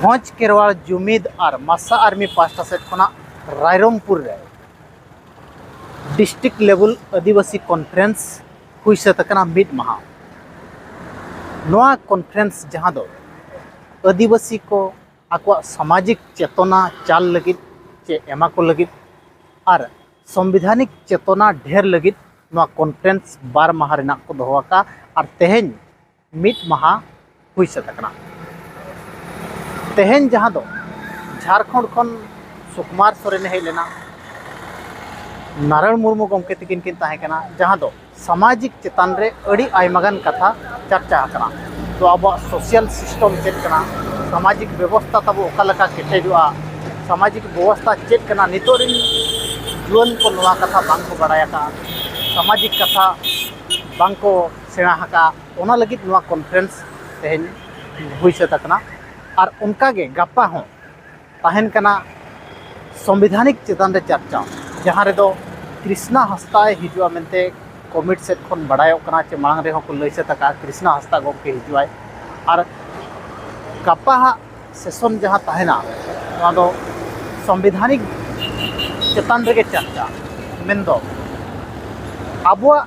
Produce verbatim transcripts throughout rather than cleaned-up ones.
ᱵᱷᱚᱸᱡᱽ ᱠᱷᱮᱨᱣᱟᱲ ᱡᱩᱢᱤᱫ ᱟᱨ ᱢᱟᱥᱟ ᱟᱨᱢᱤ ᱯᱟᱦᱴᱟ ᱥᱮᱫ ᱠᱷᱚᱱᱟᱜ ᱨᱟᱭᱨᱚᱝᱯᱩᱨ ᱨᱮ ᱰᱤᱥᱴᱨᱤᱠᱴ ᱞᱮᱵᱮᱞ ᱟᱹᱫᱤᱵᱟᱹᱥᱤ ᱠᱚᱱᱯᱷᱟᱨᱮᱱᱥ ᱦᱩᱭ ᱥᱟᱹᱛ ᱟᱠᱟᱱᱟ ᱢᱤᱫ ᱢᱟᱦᱟ᱾ ᱱᱚᱣᱟ ᱠᱚᱱᱯᱷᱟᱨᱮᱱᱥ, ᱡᱟᱦᱟᱸ ᱫᱚ ᱟᱹᱫᱤᱵᱟᱹᱥᱤ ᱠᱚ ᱟᱠᱚᱣᱟᱜ ᱥᱟᱢᱟᱡᱤᱠ ᱪᱮᱛᱚᱱᱟ ᱪᱟᱞ ᱞᱟᱹᱜᱤᱫ ᱪᱮ ᱮᱢᱟ ᱠᱚ ᱞᱟᱹᱜᱤᱫ ᱟᱨ ᱥᱚᱝᱵᱤᱫᱷᱟᱱᱤᱠ ᱪᱮᱛᱚᱱᱟ ᱰᱷᱮᱨ ᱞᱟᱹᱜᱤᱫ, ᱱᱚᱣᱟ ᱠᱚᱱᱯᱷᱟᱨᱮᱱᱥ ᱵᱟᱨ ᱢᱟᱦᱟ ᱨᱮᱱᱟᱜ ᱠᱚ ᱫᱚᱦᱚ ᱟᱠᱟᱫᱼᱟ᱾ ᱟᱨ ᱛᱮᱦᱮᱧ ᱢᱤᱫ ᱢᱟᱦᱟ ᱦᱩᱭ ᱥᱟᱹᱛ ᱟᱠᱟᱱᱟ᱾ ᱛᱮᱦᱮᱧ ᱡᱟᱦᱟᱸ ᱫᱚ ᱡᱷᱟᱲᱠᱷᱚᱸᱰ ᱠᱷᱚᱱ ᱥᱩᱠᱩᱢᱟᱨ ᱥᱚᱨᱮᱱᱮ ᱦᱮᱡ ᱞᱮᱱᱟ, ᱱᱟᱨᱟᱭᱚᱬ ᱢᱩᱨᱢᱩ ᱜᱚᱢᱠᱮ ᱛᱟᱹᱠᱤᱱ ᱠᱤᱱ ᱛᱟᱦᱮᱸ ᱠᱟᱱᱟ, ᱡᱟᱦᱟᱸ ᱫᱚ ᱥᱟᱢᱟᱡᱤᱠ ᱪᱮᱛᱟᱱ ᱨᱮ ᱟᱹᱰᱤ ᱟᱭᱢᱟ ᱜᱟᱱ ᱠᱟᱛᱷᱟ ᱪᱟᱨᱪᱟ ᱟᱠᱟᱱᱟ᱾ ᱛᱚ, ᱟᱵᱚᱣᱟᱜ ᱥᱳᱥᱟᱞ ᱥᱤᱥᱴᱮᱢ ᱪᱮᱫ ᱠᱟᱱᱟ, ᱥᱟᱢᱟᱡᱤᱠ ᱵᱮᱵᱚᱥᱛᱟ ᱛᱟᱵᱚ ᱚᱠᱟ ᱞᱮᱠᱟ ᱠᱮᱴᱮᱡᱚᱜᱼᱟ, ᱥᱟᱢᱟᱡᱤᱠ ᱵᱮᱵᱚᱥᱛᱟ ᱪᱮᱫ ᱠᱟᱱᱟ, ᱱᱤᱛᱚᱜ ᱨᱮᱱ ᱡᱩᱣᱟᱹᱱ ᱠᱚ ᱱᱚᱣᱟ ᱠᱟᱛᱷᱟ ᱵᱟᱝ ᱠᱚ ᱵᱟᱲᱟᱭ ᱟᱠᱟᱫᱼᱟ, ᱥᱟᱢᱟᱡᱤᱠ ᱠᱟᱛᱷᱟ ᱵᱟᱝ ᱠᱚ ᱥᱮᱬᱟ ᱟᱠᱟᱫᱼᱟ, ᱚᱱᱟ ᱞᱟᱹᱜᱤᱫ ᱱᱚᱣᱟ ᱠᱚᱱᱯᱷᱟᱨᱮᱱᱥ ᱛᱮᱦᱮᱧ ᱦᱩᱭ ᱥᱟᱹᱛ ᱟᱠᱟᱱᱟ᱾ ᱟᱨ ᱚᱱᱠᱟᱜᱮ ᱜᱟᱯᱟ ᱦᱚᱸ ᱛᱟᱦᱮᱱ ᱠᱟᱱᱟ ᱥᱚᱝᱵᱤᱫᱷᱟᱱᱤᱠ ᱪᱮᱛᱟᱱ ᱨᱮ ᱪᱟᱨᱪᱟ, ᱡᱟᱦᱟᱸ ᱨᱮᱫᱚ ᱠᱨᱤᱥᱱᱟ ᱦᱟᱸᱥᱫᱟᱭ ᱦᱤᱡᱩᱜᱼᱟ ᱢᱮᱱᱛᱮ ᱠᱚᱢᱤᱴ ᱥᱮᱫ ᱠᱷᱚᱱ ᱵᱟᱲᱟᱭᱚᱜ ᱠᱟᱱᱟ, ᱪᱮ ᱢᱟᱲᱟᱝ ᱨᱮᱦᱚᱸ ᱠᱚ ᱞᱟᱹᱭ ᱥᱟᱹᱛ ᱟᱠᱟᱫᱼᱟ, ᱠᱨᱤᱥᱱᱟ ᱦᱟᱸᱥᱫᱟ ᱜᱚᱢᱠᱮ ᱦᱤᱡᱩᱜᱼᱟᱭ᱾ ᱟᱨ ᱜᱟᱯᱟ ᱦᱟᱸᱜ ᱥᱮᱥᱚᱱ ᱡᱟᱦᱟᱸ ᱛᱟᱦᱮᱱᱟ, ᱱᱚᱣᱟ ᱫᱚ ᱥᱚᱝᱵᱤᱫᱷᱟᱱᱤᱠ ᱪᱮᱛᱟᱱ ᱨᱮᱜᱮ ᱪᱟᱨᱪᱟ, ᱢᱮᱱᱫᱚ ᱟᱵᱚᱣᱟᱜ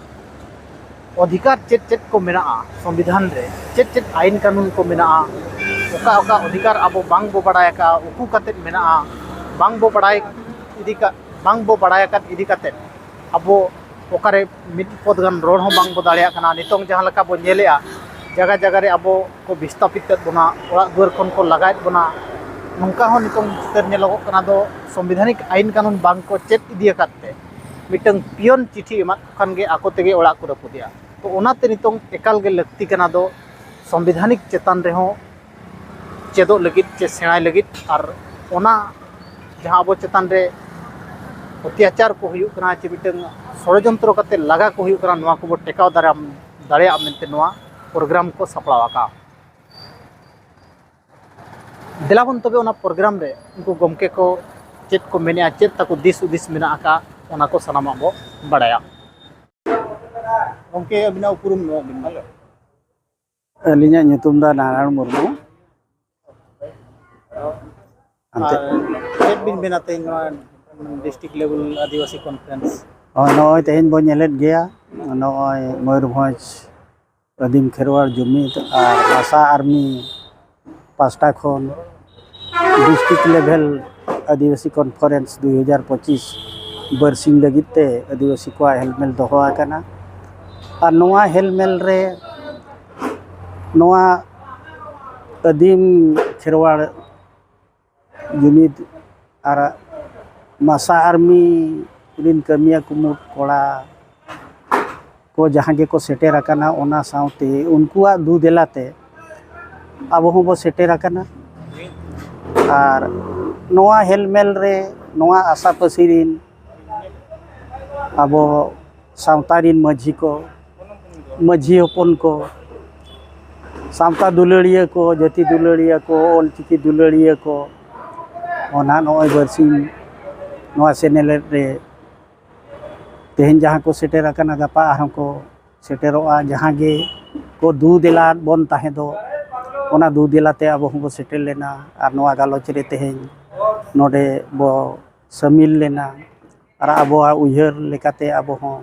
ᱚᱫᱷᱤᱠᱟᱨ ᱪᱮᱫ ᱪᱮᱫ ᱠᱚ ᱢᱮᱱᱟᱜᱼᱟ ᱥᱚᱝᱵᱤᱫᱷᱟᱱ ᱨᱮ, ᱪᱮᱫ ᱪᱮᱫ ᱟᱭᱤᱱ ᱠᱟᱹᱱᱩᱱ ᱠᱚ ᱢᱮᱱᱟᱜᱼᱟ, ᱚᱠᱟ ᱚᱠᱟ ᱚᱫᱷᱤᱠᱟᱨ ᱟᱵᱚ ᱵᱟᱝ ᱵᱚ ᱵᱟᱲᱟᱭ ᱟᱠᱟᱫᱼᱟ, ᱩᱠᱩ ᱠᱟᱛᱮᱫ ᱢᱮᱱᱟᱜᱼᱟ, ᱵᱟᱝ ᱵᱚ ᱵᱟᱲᱟᱭ ᱤᱫᱤ ᱠᱟᱜ ᱵᱟᱝ ᱵᱚ ᱵᱟᱲᱟᱭ ᱟᱠᱟᱫ ᱤᱫᱤ ᱠᱟᱛᱮᱫ ᱟᱵᱚ ᱚᱠᱟᱨᱮ ᱢᱤᱫ ᱯᱚᱫ ᱜᱟᱱ ᱨᱚᱲ ᱦᱚᱸ ᱵᱟᱝ ᱵᱚ ᱫᱟᱲᱮᱭᱟᱜ ᱠᱟᱱᱟ᱾ ᱱᱤᱛᱚᱝ ᱡᱟᱦᱟᱸ ᱞᱮᱠᱟ ᱵᱚ ᱧᱮᱞᱮᱜᱼᱟ, ᱡᱟᱭᱜᱟ ᱡᱟᱭᱜᱟ ᱨᱮ ᱟᱵᱚ ᱠᱚ ᱵᱤᱥᱛᱟᱯᱤᱛ ᱮᱫ ᱵᱚᱱᱟ, ᱚᱲᱟᱜ ᱫᱩᱣᱟᱹᱨ ᱠᱷᱚᱱ ᱠᱚ ᱞᱟᱜᱟᱭᱮᱫ ᱵᱚᱱᱟ, ᱱᱚᱝᱠᱟ ᱦᱚᱸ ᱱᱤᱛᱚᱝ ᱪᱤᱛᱟᱹᱨ ᱧᱮᱞᱚᱜᱚᱜ ᱠᱟᱱᱟ᱾ ᱫᱚ ᱥᱚᱝᱵᱤᱫᱷᱟᱱᱤᱠ ᱟᱭᱤᱱ ᱠᱟᱹᱱᱩᱱ ᱵᱟᱝ ᱠᱚ ᱪᱮᱫ ᱤᱫᱤ ᱟᱠᱟᱫ ᱛᱮ ᱢᱤᱫᱴᱟᱝ ᱯᱤᱭᱚᱱ ᱪᱤᱴᱷᱤ ᱮᱢᱟᱫ ᱠᱚ ᱠᱷᱟᱱ ᱜᱮ ᱟᱠᱚ ᱛᱮᱜᱮ ᱚᱲᱟᱜ ᱠᱚ ᱨᱟᱹᱯᱩᱫᱮᱜᱼᱟ᱾ ᱛᱚ ᱚᱱᱟᱛᱮ ᱱᱤᱛᱚᱝ ᱮᱠᱟᱞ ᱜᱮ ᱞᱟᱹᱠᱛᱤ ᱠᱟᱱᱟ ᱫᱚ ᱥᱚᱝᱵᱤᱫᱷᱟᱱᱤᱠ ᱪᱮᱛᱟᱱ ᱨᱮᱦᱚᱸ ᱪᱮᱫᱚᱜ ᱞᱟᱹᱜᱤᱫ ᱪᱮ ᱥᱮᱬᱟᱭ ᱞᱟᱹᱜᱤᱫ, ᱟᱨ ᱚᱱᱟ ᱡᱟᱦᱟᱸ ᱟᱵᱚ ᱪᱮᱛᱟᱱ ᱨᱮ ᱚᱛᱛᱟᱪᱟᱨ ᱠᱚ ᱦᱩᱭᱩᱜ ᱠᱟᱱᱟ ᱪᱮ ᱢᱤᱫᱴᱟᱝ ᱥᱚᱲᱚᱡᱚᱱᱛᱨᱚ ᱠᱟᱛᱮ ᱞᱟᱜᱟ ᱠᱚ ᱦᱩᱭᱩᱜ ᱠᱟᱱᱟ, ᱱᱚᱣᱟ ᱠᱚᱵᱚ ᱴᱮᱠᱟᱣ ᱫᱟᱨᱟᱢ ᱫᱟᱲᱮᱭᱟᱜᱼᱟ ᱢᱮᱱᱛᱮ ᱱᱚᱣᱟ ᱯᱨᱳᱜᱨᱟᱢ ᱠᱚ ᱥᱟᱯᱲᱟᱣ ᱟᱠᱟᱫᱼᱟ᱾ ᱫᱮᱞᱟ ᱵᱚᱱ ᱛᱚᱵᱮ ᱚᱱᱟ ᱯᱨᱳᱜᱨᱟᱢ ᱨᱮ ᱩᱱᱠᱩ ᱜᱚᱢᱠᱮ ᱠᱚ ᱪᱮᱫ ᱠᱚ ᱢᱮᱱᱮᱜᱼᱟ, ᱪᱮᱫ ᱛᱟᱠᱚ ᱫᱤᱥ ᱦᱩᱫᱤᱥ ᱢᱮᱱᱟᱜ ᱟᱠᱟᱫ, ᱚᱱᱟ ᱠᱚ ᱥᱟᱱᱟᱢᱟᱜ ᱵᱚ ᱵᱟᱲᱟᱭᱟ᱾ ᱜᱚᱢᱠᱮ, ᱟᱹᱵᱤᱱᱟᱜ ᱩᱯᱨᱩᱢ ᱮᱢᱚᱜ ᱵᱤᱱ ᱢᱟ᱾ ᱟᱹᱞᱤᱧᱟᱜ ᱧᱩᱛᱩᱢ ᱫᱚ ᱱᱟᱨᱟᱭᱚᱬ ᱢᱩᱨᱢᱩ᱾ ᱟᱱᱛᱮ ᱟᱨ ᱪᱮᱫ ᱵᱤᱱ ᱢᱮᱱᱟ ᱛᱮᱦᱮᱧ ᱱᱚᱣᱟ ᱰᱤᱥᱴᱨᱤᱠᱴ ᱞᱮᱵᱮᱞ ᱟᱹᱫᱤᱵᱟᱹᱥᱤ ᱠᱚᱱᱯᱷᱟᱨᱮᱱᱥ? ᱦᱳᱭ, ᱱᱚᱜᱼᱚᱭ ᱛᱮᱦᱮᱧ ᱵᱚᱱ ᱧᱮᱞᱮᱫ ᱜᱮᱭᱟ, ᱱᱚᱜᱼᱚᱭ ᱢᱚᱭᱩᱨᱵᱷᱚᱸᱡᱽ ᱟᱹᱫᱤᱢ ᱠᱷᱮᱨᱣᱟᱲ ᱡᱩᱢᱤᱫ ᱟᱨ ᱵᱷᱟᱥᱟ ᱟᱨᱢᱤ ᱯᱟᱥᱴᱟ ᱠᱷᱚᱱ ᱰᱤᱥᱴᱨᱤᱠᱴ ᱞᱮᱵᱮᱞ ᱟᱹᱫᱤᱵᱟᱹᱥᱤ ᱠᱚᱱᱯᱷᱟᱨᱮᱱᱥ ᱫᱩᱭ ᱦᱟᱡᱟᱨ ᱯᱚᱸᱪᱤᱥ ᱵᱟᱹᱨᱥᱤᱧ ᱞᱟᱹᱜᱤᱫ ᱛᱮ ᱟᱹᱫᱤᱵᱟᱹᱥᱤ ᱠᱚᱣᱟᱜ ᱦᱮᱞᱢᱮᱞ ᱫᱚᱦᱚ ᱟᱠᱟᱱᱟ᱾ ᱟᱨ ᱱᱚᱣᱟ ᱦᱮᱞᱢᱮᱞ ᱨᱮ ᱱᱚᱣᱟ ᱟᱹᱫᱤᱢ ᱠᱷᱮᱨᱣᱟᱲ ᱡᱩᱢᱤᱫ ᱟᱨ ᱢᱟᱥᱟ ᱟᱨᱢᱤ ᱨᱤᱱ ᱠᱟᱹᱢᱤᱭᱟᱹ ᱠᱩᱢᱩᱴ ᱠᱚᱲᱟ ᱠᱚ ᱡᱟᱦᱟᱸ ᱜᱮᱠᱚ ᱥᱮᱴᱮᱨ ᱟᱠᱟᱱᱟ, ᱚᱱᱟ ᱥᱟᱶᱛᱮ ᱩᱱᱠᱩᱣᱟᱜ ᱫᱩ ᱫᱮᱞᱟᱛᱮ ᱟᱵᱚ ᱦᱚᱸᱵᱚ ᱥᱮᱴᱮᱨ ᱟᱠᱟᱱᱟ᱾ ᱟᱨ ᱱᱚᱣᱟ ᱦᱮᱞᱢᱮᱞ ᱨᱮ ᱱᱚᱣᱟ ᱟᱥᱟᱯᱟᱹᱥᱤ ᱨᱤᱱ ᱟᱵᱚ ᱥᱟᱶᱛᱟ ᱨᱤᱱ ᱢᱟᱹᱡᱷᱤ ᱠᱚ, ᱢᱟᱹᱡᱷᱤ ᱦᱚᱯᱚᱱ ᱠᱚ, ᱥᱟᱶᱛᱟ ᱫᱩᱞᱟᱹᱲᱤᱭᱟᱹ ᱠᱚ, ᱡᱟᱹᱛᱤ ᱫᱩᱞᱟᱹᱲᱤᱭᱟᱹ ᱠᱚ, ᱚᱞᱪᱤᱠᱤ ᱫᱩᱞᱟᱹᱲᱤᱭᱟᱹ ᱠᱚ, ᱚᱱᱟ ᱱᱚᱜᱼᱚᱭ ᱵᱟᱨᱥᱤᱧ ᱱᱚᱣᱟ ᱥᱮᱱᱮᱞᱮᱫ ᱨᱮ ᱛᱮᱦᱮᱧ ᱡᱟᱦᱟᱸ ᱠᱚ ᱥᱮᱴᱮᱨ ᱟᱠᱟᱱᱟ, ᱜᱟᱯᱟ ᱟᱨᱦᱚᱸ ᱠᱚ ᱥᱮᱴᱮᱨᱚᱜᱼᱟ᱾ ᱡᱟᱦᱟᱸ ᱜᱮ ᱠᱚ ᱫᱩ ᱫᱮᱞᱟ ᱵᱚᱱ ᱛᱟᱦᱮᱸ ᱫᱚ, ᱚᱱᱟ ᱫᱩ ᱫᱮᱞᱟ ᱛᱮ ᱟᱵᱚ ᱦᱚᱸᱵᱚ ᱥᱮᱴᱮᱨ ᱞᱮᱱᱟ ᱟᱨ ᱱᱚᱣᱟ ᱜᱟᱞᱚᱪ ᱨᱮ ᱛᱮᱦᱮᱧ ᱱᱚᱰᱮ ᱵᱚ ᱥᱟᱹᱢᱤᱞ ᱞᱮᱱᱟ᱾ ᱟᱨ ᱟᱵᱚᱣᱟᱜ ᱩᱭᱦᱟᱹᱨ ᱞᱮᱠᱟᱛᱮ ᱟᱵᱚ ᱦᱚᱸ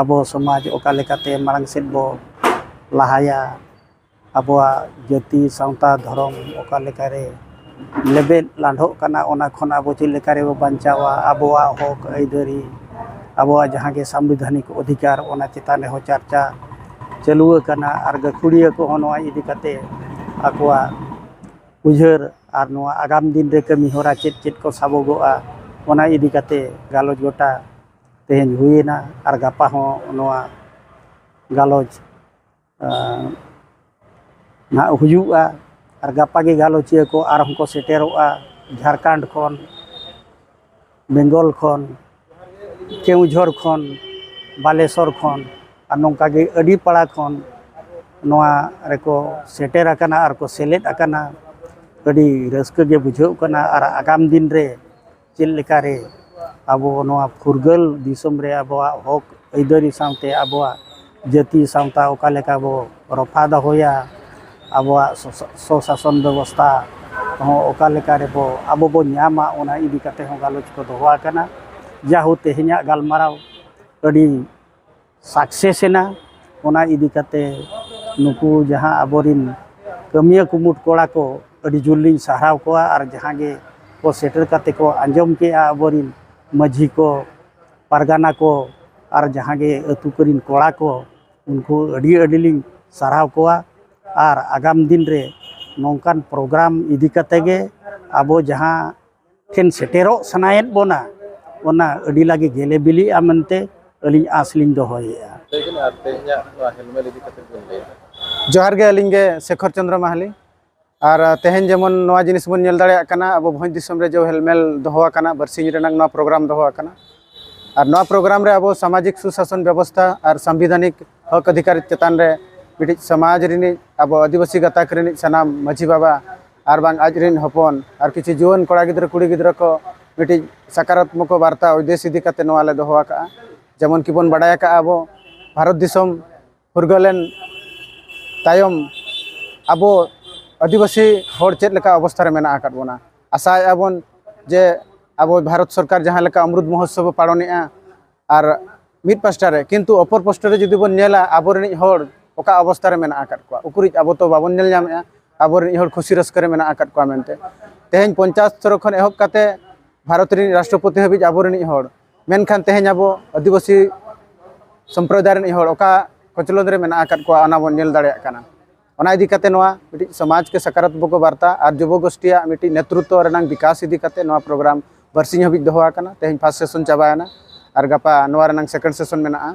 ᱟᱵᱚ ᱥᱚᱢᱟᱡᱽ ᱚᱠᱟ ᱞᱮᱠᱟᱛᱮ ᱢᱟᱲᱟᱝ ᱥᱮᱫ ᱵᱚ ᱞᱟᱦᱟᱭᱟ, ᱟᱵᱚᱣᱟᱜ ᱡᱟᱹᱛᱤ, ᱥᱟᱶᱛᱟ, ᱫᱷᱚᱨᱚᱢ ᱚᱠᱟ ᱞᱮᱠᱟᱨᱮ ᱞᱮᱵᱮᱫ ᱞᱟᱸᱰᱷᱚᱜ ᱠᱟᱱᱟ, ᱚᱱᱟ ᱠᱷᱚᱱ ᱟᱵᱚ ᱪᱮᱫ ᱞᱮᱠᱟ ᱨᱮᱵᱚ ᱵᱟᱧᱪᱟᱣᱟ, ᱟᱵᱚᱣᱟᱜ ᱦᱚᱠ ᱟᱹᱭᱫᱟᱹᱨᱤ, ᱟᱵᱚᱣᱟᱜ ᱡᱟᱦᱟᱸ ᱜᱮ ᱥᱟᱢᱵᱤᱫᱷᱟᱱᱤᱠ ᱚᱫᱷᱤᱠᱟᱨ, ᱚᱱᱟ ᱪᱮᱛᱟᱱ ᱨᱮᱦᱚᱸ ᱪᱟᱨᱪᱟ ᱪᱟᱹᱞᱩ ᱟᱠᱟᱱᱟ᱾ ᱟᱨ ᱜᱟᱹᱠᱷᱩᱲᱤᱭᱟᱹ ᱠᱚᱦᱚᱸ ᱱᱚᱣᱟ ᱤᱫᱤ ᱠᱟᱛᱮ ᱟᱠᱚᱣᱟᱜ ᱩᱭᱦᱟᱹᱨ ᱟᱨ ᱱᱚᱣᱟ ᱟᱜᱟᱢ ᱫᱤᱱ ᱨᱮ ᱠᱟᱹᱢᱤ ᱦᱚᱨᱟ ᱪᱮᱫ ᱪᱮᱫ ᱠᱚ ᱥᱟᱵᱚᱜᱚᱜᱼᱟ, ᱚᱱᱟ ᱤᱫᱤ ᱠᱟᱛᱮ ᱜᱟᱞᱚᱪ ᱜᱚᱴᱟ ᱛᱮᱦᱮᱧ ᱦᱩᱭᱮᱱᱟ᱾ ᱟᱨ ᱜᱟᱯᱟ ᱦᱚᱸ ᱱᱚᱣᱟ ᱜᱟᱞᱚᱪ, ᱟᱸ, ᱱᱟᱦᱟᱜ ᱦᱩᱭᱩᱜᱼᱟ᱾ ᱟᱨ ᱜᱟᱯᱟ ᱜᱮ ᱜᱟᱞᱚᱪᱤᱭᱟᱹ ᱠᱚ ᱟᱨᱦᱚᱸ ᱠᱚ ᱥᱮᱴᱮᱨᱚᱜᱼᱟ, ᱡᱷᱟᱲᱠᱷᱚᱸᱰ ᱠᱷᱚᱱ, ᱵᱮᱝᱜᱚᱞ ᱠᱷᱚᱱ, ᱠᱮᱣᱡᱷᱚᱨ ᱠᱷᱚᱱ, ᱵᱟᱞᱮᱥᱚᱨ ᱠᱷᱚᱱ, ᱟᱨ ᱱᱚᱝᱠᱟ ᱜᱮ ᱟᱹᱰᱤ ᱯᱟᱲᱟ ᱠᱷᱚᱱ ᱱᱚᱣᱟ ᱨᱮᱠᱚ ᱥᱮᱴᱮᱨ ᱟᱠᱟᱱᱟ ᱟᱨ ᱠᱚ ᱥᱮᱞᱮᱫ ᱟᱠᱟᱱᱟ᱾ ᱟᱹᱰᱤ ᱨᱟᱹᱥᱠᱟᱹ ᱜᱮ ᱵᱩᱡᱷᱟᱹᱜ ᱠᱟᱱᱟ᱾ ᱟᱨ ᱟᱜᱟᱢ ᱫᱤᱱ ᱨᱮ ᱪᱮᱫ ᱞᱮᱠᱟᱨᱮ ᱟᱵᱚ ᱱᱚᱣᱟ ᱯᱷᱩᱨᱜᱟᱹᱞ ᱫᱤᱥᱚᱢ ᱨᱮ ᱟᱵᱚᱣᱟᱜ ᱦᱚᱠ ᱟᱹᱭᱫᱟᱹᱨᱤ ᱥᱟᱶᱛᱮ ᱟᱵᱚᱣᱟᱜ ᱡᱟᱹᱛᱤ ᱥᱟᱶᱛᱟ ᱚᱠᱟ ᱞᱮᱠᱟ ᱵᱚ ᱨᱚᱯᱷᱟ ᱫᱚᱦᱚᱭᱟ, ᱟᱵᱚᱣᱟᱜ ᱥᱚ-, ᱥᱚᱥᱟᱥᱚᱱ ᱵᱮᱵᱚᱥᱛᱷᱟ ᱦᱚᱸ ᱚᱠᱟ ᱞᱮᱠᱟ ᱨᱮᱵᱚ ᱟᱵᱚ ᱵᱚ ᱧᱟᱢᱟ, ᱚᱱᱟ ᱤᱫᱤ ᱠᱟᱛᱮ ᱦᱚᱸ ᱜᱟᱞᱚᱪ ᱠᱚ ᱫᱚᱦᱚ ᱟᱠᱟᱱᱟ᱾ ᱡᱟᱦᱳ, ᱛᱮᱦᱮᱧᱟᱜ ᱜᱟᱞᱢᱟᱨᱟᱣ ᱟᱹᱰᱤ ᱥᱟᱠᱥᱮᱥ ᱮᱱᱟ᱾ ᱚᱱᱟ ᱤᱫᱤ ᱠᱟᱛᱮ ᱱᱩᱠᱩ ᱡᱟᱦᱟᱸ ᱟᱵᱚᱨᱤᱱ ᱠᱟᱹᱢᱤᱭᱟᱹ ᱠᱩᱢᱩᱴ ᱠᱚᱲᱟ ᱠᱚ, ᱟᱹᱰᱤ ᱡᱳᱨ ᱞᱤᱧ ᱥᱟᱨᱦᱟᱣ ᱠᱚᱣᱟ᱾ ᱟᱨ ᱡᱟᱦᱟᱸ ᱜᱮ ᱠᱚ ᱥᱮᱴᱮᱨ ᱠᱟᱛᱮ ᱠᱚ ᱟᱸᱡᱚᱢ ᱠᱮᱜᱼᱟ, ᱟᱵᱚᱨᱤᱱ ᱢᱟᱹᱡᱷᱤ ᱠᱚ, ᱯᱟᱨᱜᱟᱱᱟ ᱠᱚ, ᱟᱨ ᱡᱟᱦᱟᱸ ᱜᱮ ᱟᱹᱛᱩ ᱠᱚᱨᱮᱱ ᱠᱚᱲᱟ ᱠᱚ, ᱩᱱᱠᱩ ᱟᱹᱰᱤ ᱟᱹᱰᱤ ᱞᱤᱧ ᱥᱟᱨᱦᱟᱣ ᱠᱚᱣᱟ᱾ ᱟᱨ ᱟᱜᱟᱢ ᱫᱤᱱ ᱨᱮ ᱱᱚᱝᱠᱟᱱ ᱯᱨᱳᱜᱨᱟᱢ ᱤᱫᱤ ᱠᱟᱛᱮ ᱜᱮ ᱟᱵᱚ ᱡᱟᱦᱟᱸ ᱴᱷᱮᱱ ᱥᱮᱴᱮᱨᱚᱜ ᱥᱟᱱᱟᱭᱮᱫ ᱵᱚᱱᱟ, ᱚᱱᱟ ᱟᱹᱰᱤ ᱞᱟᱜᱮ ᱜᱮᱞᱮ ᱵᱤᱞᱤᱜᱼᱟ ᱢᱮᱱᱛᱮ ᱟᱹᱞᱤᱧ ᱟᱸᱥ ᱞᱤᱧ ᱫᱚᱦᱚᱭᱮᱫᱼᱟ᱾ ᱞᱟᱹᱭ ᱵᱤᱱ, ᱟᱨ ᱛᱮᱦᱮᱧᱟᱜ ᱱᱚᱣᱟ ᱦᱮᱞᱢᱮᱞ ᱤᱫᱤ ᱠᱟᱛᱮ ᱵᱤᱱ ᱞᱟᱹᱭᱟ? ᱡᱚᱦᱟᱨ ᱜᱮ, ᱟᱹᱞᱤᱧ ᱜᱮ ᱥᱮᱠᱷᱚᱨ ᱪᱚᱸᱫᱽᱨᱚ ᱢᱟᱦᱟᱞᱤ᱾ ᱟᱨ, ᱟ, ᱛᱮᱦᱮᱧ ᱡᱮᱢᱚᱱ ᱱᱚᱣᱟ ᱡᱤᱱᱤᱥ ᱵᱚᱱ ᱧᱮᱞ ᱫᱟᱲᱮᱭᱟᱜ ᱠᱟᱱᱟ, ᱟᱵᱚ ᱵᱷᱚᱸᱡᱽ ᱫᱤᱥᱚᱢ ᱨᱮ ᱡᱮ ᱦᱮᱞᱢᱮᱞ ᱫᱚᱦᱚ ᱟᱠᱟᱱᱟ, ᱵᱟᱨᱥᱤᱧ ᱨᱮᱱᱟᱜ ᱱᱚᱣᱟ ᱯᱨᱳᱜᱨᱟᱢ ᱫᱚᱦᱚ ᱟᱠᱟᱱᱟ᱾ ᱟᱨ ᱱᱚᱣᱟ ᱯᱨᱳᱜᱨᱟᱢ ᱨᱮ ᱟᱵᱚ ᱥᱟᱢᱟᱡᱤᱠ ᱥᱩᱥᱟᱥᱚᱱ ᱵᱮᱵᱚᱥᱛᱷᱟ ᱟᱨ ᱥᱟᱢᱵᱤᱫᱷᱟᱱᱤᱠ ᱦᱚᱠ ᱚᱫᱷᱤᱠᱟᱨ ᱪᱮᱛᱟᱱ ᱨᱮ ᱢᱤᱫᱴᱤᱡ ᱥᱚᱢᱟᱡᱽ ᱨᱤᱱᱤᱡ, ᱟᱵᱚ ᱟᱹᱫᱤᱵᱟᱹᱥᱤ ᱜᱟᱛᱟᱠ ᱨᱤᱱᱤᱡ ᱥᱟᱱᱟᱢ ᱢᱟᱹᱡᱷᱤ ᱵᱟᱵᱟ ᱟᱨ ᱵᱟᱝ ᱟᱡ ᱨᱤᱱ ᱦᱚᱯᱚᱱ ᱟᱨ ᱠᱤᱪᱷᱩ ᱡᱩᱣᱟᱹᱱ ᱠᱚᱲᱟ ᱜᱤᱫᱽᱨᱟᱹ ᱠᱩᱲᱤ ᱜᱤᱫᱽᱨᱟᱹ ᱠᱚ ᱢᱤᱫᱴᱤᱡ ᱥᱟᱠᱟᱨᱟᱛᱢᱚᱠ ᱵᱟᱨᱛᱟ ᱩᱫᱽᱫᱮᱥ ᱤᱫᱤ ᱠᱟᱛᱮ ᱱᱚᱣᱟ ᱞᱮ ᱫᱚᱦᱚ ᱟᱠᱟᱫᱼᱟ᱾ ᱡᱮᱢᱚᱱ ᱠᱤᱵᱚᱱ ᱵᱟᱰᱟᱭ ᱟᱠᱟᱫᱼᱟ, ᱟᱵᱚ ᱵᱷᱟᱨᱚᱛ ᱫᱤᱥᱚᱢ ᱯᱷᱩᱨᱜᱟᱹᱞᱮᱱ ᱛᱟᱭᱚᱢ ᱟᱵᱚ ᱟᱹᱫᱤᱵᱟᱹᱥᱤ ᱦᱚᱲ ᱪᱮᱫ ᱞᱮᱠᱟ ᱚᱵᱚᱥᱛᱷᱟ ᱨᱮ ᱢᱮᱱᱟᱜ ᱟᱠᱟᱫ ᱵᱚᱱᱟ᱾ ᱟᱥᱟᱭᱮᱫᱼᱟ ᱵᱚᱱ ᱡᱮ ᱟᱵᱚ ᱵᱷᱟᱨᱚᱛ ᱥᱚᱨᱠᱟᱨ ᱡᱟᱦᱟᱸ ᱞᱮᱠᱟ ᱚᱢᱨᱩᱛ ᱢᱚᱦᱳᱛᱥᱚᱵ ᱮ ᱯᱟᱞᱚᱱᱮᱜᱼᱟ, ᱟᱨ ᱢᱤᱫ ᱯᱟᱥᱴᱟ ᱨᱮ, ᱠᱤᱱᱛᱩ ᱚᱯᱚᱨ ᱯᱟᱥᱴᱟ ᱨᱮ ᱡᱩᱫᱤ ᱵᱚᱱ ᱧᱮᱞᱟ, ᱟᱵᱚ ᱨᱤᱱᱤᱡ ᱦᱚᱲ ᱚᱠᱟ ᱚᱵᱚᱥᱛᱷᱟ ᱨᱮ ᱢᱮᱱᱟᱜ ᱟᱠᱟᱫ ᱠᱚᱣᱟ, ᱩᱠᱩᱨᱤᱡ ᱟᱵᱚ ᱛᱚ ᱵᱟᱵᱚᱱ ᱧᱮᱞ ᱧᱟᱢᱮᱜᱼᱟ ᱟᱵᱚ ᱨᱤᱱᱤᱡ ᱦᱚᱲ ᱠᱷᱩᱥᱤ ᱨᱟᱹᱥᱠᱟᱹ ᱨᱮ ᱢᱮᱱᱟᱜ ᱟᱠᱟᱫ ᱠᱚᱣᱟ ᱢᱮᱱᱛᱮ᱾ ᱛᱮᱦᱮᱧ ᱯᱚᱧᱪᱟᱭᱮᱛ ᱥᱛᱚᱨ ᱠᱷᱚᱱ ᱮᱦᱚᱵ ᱠᱟᱛᱮ ᱵᱷᱟᱨᱚᱛ ᱨᱤᱱᱤᱡ ᱨᱟᱥᱴᱨᱚᱯᱚᱛᱤ ᱦᱟᱹᱵᱤᱡ ᱟᱵᱚ ᱨᱤᱱᱤᱡ ᱦᱚᱲ, ᱢᱮᱱᱠᱷᱟᱱ ᱛᱮᱦᱮᱧ ᱟᱵᱚ ᱟᱹᱫᱤᱵᱟᱹᱥᱤ ᱥᱚᱢᱯᱨᱚᱫᱟᱭ ᱨᱤᱱᱤᱡ ᱦᱚᱲ ᱚᱠᱟ ᱠᱚᱪᱞᱚᱱ ᱨᱮ ᱢᱮᱱᱟᱜ ᱟᱠᱟᱫ ᱠᱚᱣᱟ, ᱚᱱᱟ ᱵᱚᱱ ᱧᱮᱞ ᱫᱟᱲᱮᱭᱟᱜ ᱠᱟᱱᱟ᱾ ᱚᱱᱟ ᱤᱫᱤ ᱠᱟᱛᱮ ᱱᱚᱣᱟ ᱢᱤᱫᱴᱤᱡ ᱥᱚᱢᱟᱡᱽ ᱠᱮ ᱥᱟᱠᱟᱨᱟᱛᱢᱚᱠ ᱵᱟᱨᱛᱟ ᱟᱨ ᱡᱩᱵᱚ ᱜᱳᱥᱴᱤᱭᱟᱜ ᱢᱤᱫᱴᱤᱡ ᱱᱮᱛᱨᱩᱛᱛᱚ ᱨᱮᱱᱟᱝ ᱵᱤᱠᱟᱥ ᱤᱫᱤ ᱠᱟᱛᱮ ᱱᱚᱣᱟ ᱯᱨᱳᱜᱨᱟᱢ ᱵᱟᱨᱥᱤᱧ ᱦᱟᱹᱵᱤᱡ ᱫᱚᱦᱚ ᱟᱠᱟᱱᱟ᱾ ᱛᱮᱦᱮᱧ ᱯᱷᱟᱥᱴ ᱥᱮᱥᱚᱱ ᱪᱟᱵᱟᱭᱮᱱᱟ ᱟᱨ ᱜᱟᱯᱟ ᱱᱚᱣᱟ ᱨᱮᱱᱟᱝ ᱥᱮᱠᱮᱱᱰ ᱥᱮᱥᱚᱱ ᱢᱮᱱᱟᱜᱼᱟ᱾